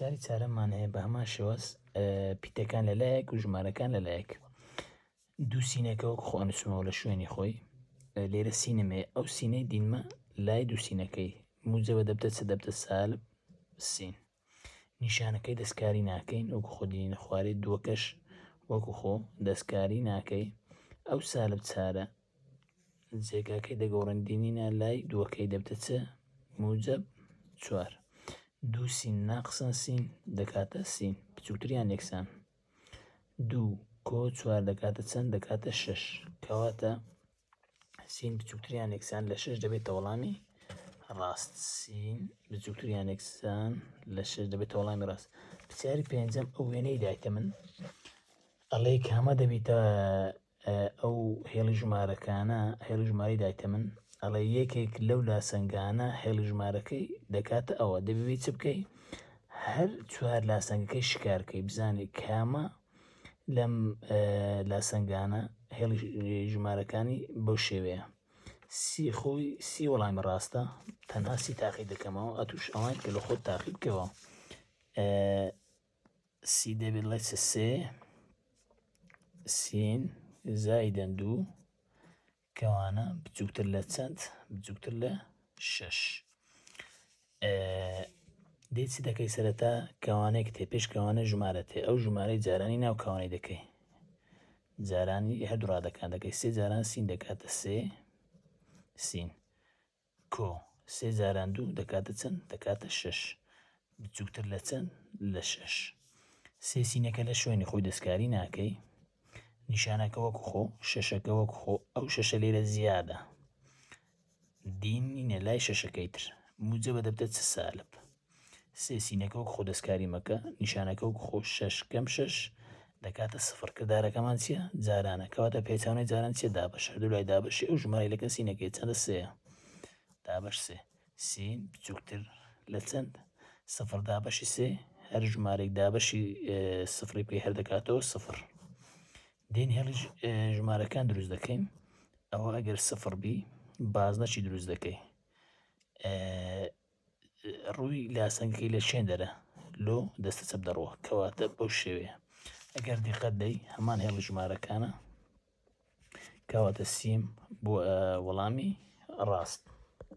پرسیاری چارەممان هەیە بە هەمان شێواز پیتەکان لە لایەک و ژمارەکان لە لایەک. دوو سینەکە وەک خۆ ئەنووسمەوە لە شوێنی خۆی. لێرە سینم هەیە، ئەو سینەی دینمە لای دوو سینەکەی موجەبە دەبتە چ؟ دەبتە سالب سین. نیشانەکەی دەستکاری ناکەین وەکو خۆ دینینە خوارێ، دووەکەش وەکو خۆ دەستکاری ناکەی. ئەو سالب چارە جێگاکەی دەگۆڕین دینینە لای دووەکەی دەبتە چ؟ موجەب چوار. دوو سین ناقسن سین دەکاتە سین بچووکتر یان یەکسان. دوو کۆ چوار دەکاتە چەند؟ دەکاتە شەش. کەواتە سین بچووکتر یان یەکسان لە شەش دەبێتە وەڵامی ڕاست. سین بچووکتر یان یەکسان لە شەش دەبێتە وەڵامی ڕاست. پرسیاری پێنجەم ئەو وێنەی دایتە من ئەڵێ کامە دەبیتە ئەو هێڵی ژمارەکانە هێڵی ژمارەی دایتە من ئەڵێ یەکێک لەو لاسەنگانە هێڵی ژمارەکەی دەکاتە ئەوە دەبێت چ بکەی هەر چوار لاسەنگەکەی شکارکەی بزانێ کامە لەم لاسەنگانە هێڵی ژمارەکانی بەو شێوەیە سی خۆی سی وەڵامی ڕاستە تەنها سی تاقی دەکەمەوە ئەتوش ئەوان کە لە خۆت تاقی بکەوە سی دەبێت ڵێ چ سێ سین زایدەن دوو کەوانە بچووکتر لە چەند بچووکتر لە شەش دێ چی دەکەی سەرەتا کەوانەیەک تێ پێش کەوانە ژمارە تێ ئەو ژمارەی جارانی ناو کەوانەی دەکەی جارانی هەردوو ڕادەکان دەکەی سێ جاران سین دەکاتە سێ سین کۆ سێ جاران دوو دەکاتە چەند؟ دەکاتە شەش. بچووکتر لە چەند؟ لە شەش. سێ سینەکە لە شوێنی خۆی دەستکاری ناکەی. نیشانەکە وەکو خۆ، شەشەکە وەکو خۆ، ئەو شەشە لێرە زیادە. دین نینە لای شەشەکەی تر. موجەبە دەبتە چ سالب. سێ سینەکە وەک خۆ دەستکاری مەکە، نیشانەکە وەک خۆ شەش کەم شەش دەکاتە سفر. کردارەکەمان چییە؟ جارانە. کەواتە پێچەوانەی جاران چییە؟ دابەش. هەردوو لای دابەشی ئەو ژمارەی لەکە سینەکەی چەندە؟ سێیە. دابەش سێ. سین بچووکتر لە چەند؟ سفر دابەشی سێ. هەر ژمارەیەک دابەشی سفری بکەی هەر دەکاتەوە سفر. دێن هێڵی ژمارەکان دروست دەکەین. ئەوە ئەگەر سفر بی بازنەچی دروست دەکەی. ڕووی لاسەنگەکەی لە چێن دەرە لۆ دەستە چەپ دەڕوە کەواتە بەو شێوەیە ئەگەر دیقەت دەی هەمان هێڵی ژمارەکانە کەواتە سیم بۆ وەڵامی ڕاست.